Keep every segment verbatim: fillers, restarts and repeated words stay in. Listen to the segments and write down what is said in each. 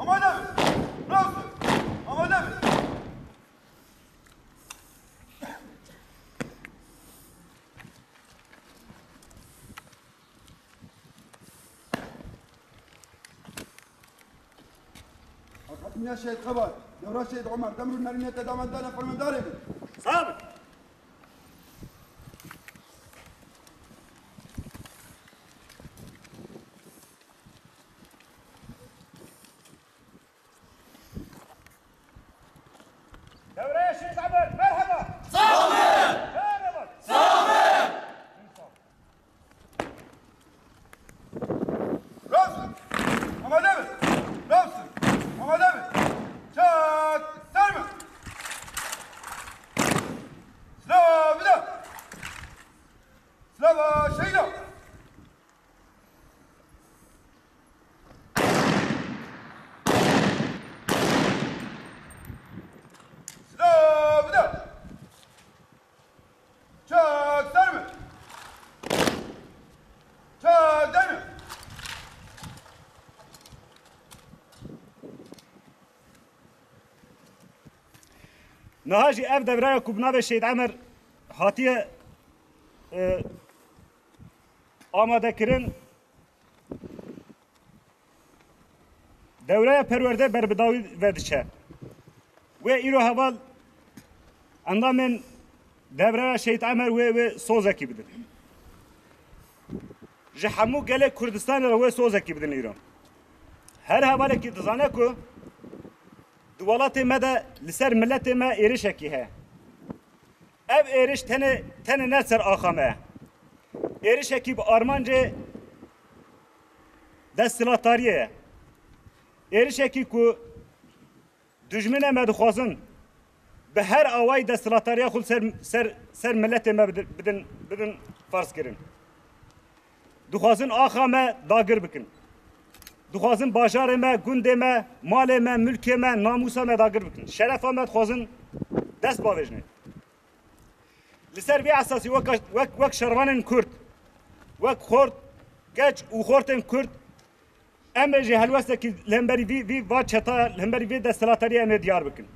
Amade be! Rast be! Amade be! Hakimiya Şehîd Xebat, Dewra Şehîd Omer, demr û nerîniyete damendane fermandarê min. Sağ olun. Dewreye Şehîd Emer, merhaba. Sağ olun. Merhaba. Sağ olun. Rast. Amade be. Rast. Amade be. Çak. Serme. Silah bir daha. Silah şehîda. Silah bir de. Çak serme. Çak deme. Niha jî ev devreya ku bi navê Şehîd Emer hatiye, e, amadekirin, dewreya perwerde berbidawî vediçe. Wê îro heval endamên devreya Şehîd Emer wê, wê sozekî bidin. Ji hemû gelê Kurdistanê re wê sozekî bidin îro. Her hevalekî dizane ku di welatê me de li ser miletê me êrişekî heye. Ev êriş tenê, tenê ne ser axa me ye. Êrişekî bi armancê desthilatdariyê ye. Êrişekî ku dijminê me dixwazin bi her awayî desthilatdariya xwe li ser, ser, ser miletê me bidin, bidin, bidin ferzkirin. Dixwazin axa me dagir bikin. Dixwazin bajarê me, gundê me, malê me, milkê me, namûsa me dagir bikin. Şerefa me dixwazin dest bavêjine. Li ser vê esasî wek, wek, wek şervanên Kurd, wek xort, keç û xortên Kurd, em ê jî helwestekî li hemberî vî, vî va çeta, li hemberî vê desthilatdariyê em ê diyar bikin.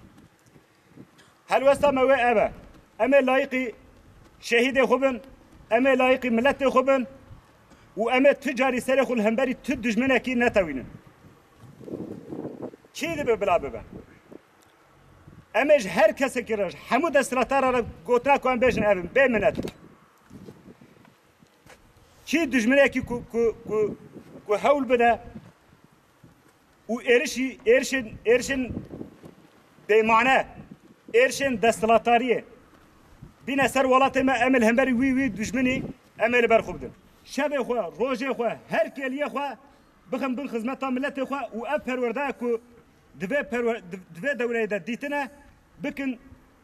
Helwesta me wê ev e. Em ê layîqî şehîdê xwe bin, em ê layîqî miletê xwe bin û em ê tu carî serê xwe li hemberî tu dijminekî netewînin. Kî dibe bila bibe? Em ê ji her kesekî re, ji hemû desthilatdaran re gotina ku em bêjin ev in, bê minet. Kî dijminekî ku, ku, ku, ku hewl bide û êrişî, êrişên, êrişên bêmane, êrişên desthilatdariyê bîne ser welatê me, em ê li hemberî wî, wî dijminî em ê li ber xwe bidin. Şevê xwe, rojê xwe, her kêliyê xwe bixin bin xizmeta miletê xwe û ev perwerdeya ku di vê perwer-, di, di vê dewreyê de dîtine, bikin,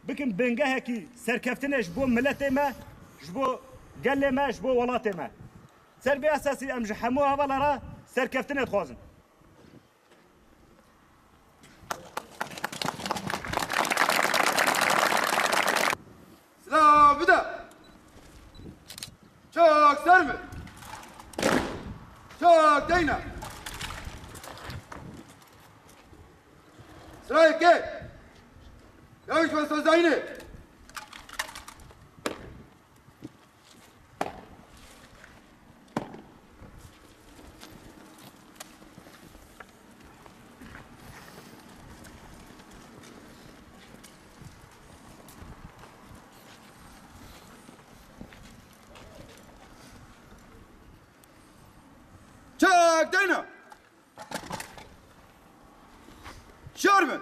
bikin bingehekî serkeftinê ji bo miletê me, ji bo gelê me, ji bo welatê me. Ser vê esasî em ji hemû hevala re serkeftinê dixwazin. Silah bide. Çak serme. Çak deyne. Sırayê ke. Yavaş ve sözayını. Çak deyna. Şar bin.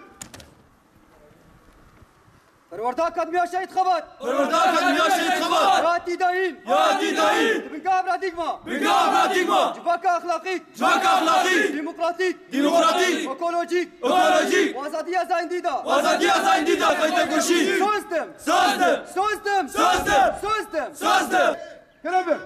Perwerda Akademiya Şehîd Xebat. Perwerda Akademiya Şehîd Xebat. Yatî dayîn. Yatî dayîn. Di binga Evra Dîgma. Binga Evra Dîgma. Civaka exlaqî. Civaka exlaqî. Demokratîk. Demokratîk. Ekolojîk. Ekolojîk. Azadiya zayendî da. Azadiya zayendî da. Feytekoşî. Sozdim. Sozdim. Sozdim. Sozdim. Sozdim. Sozdim. Kerem Bey.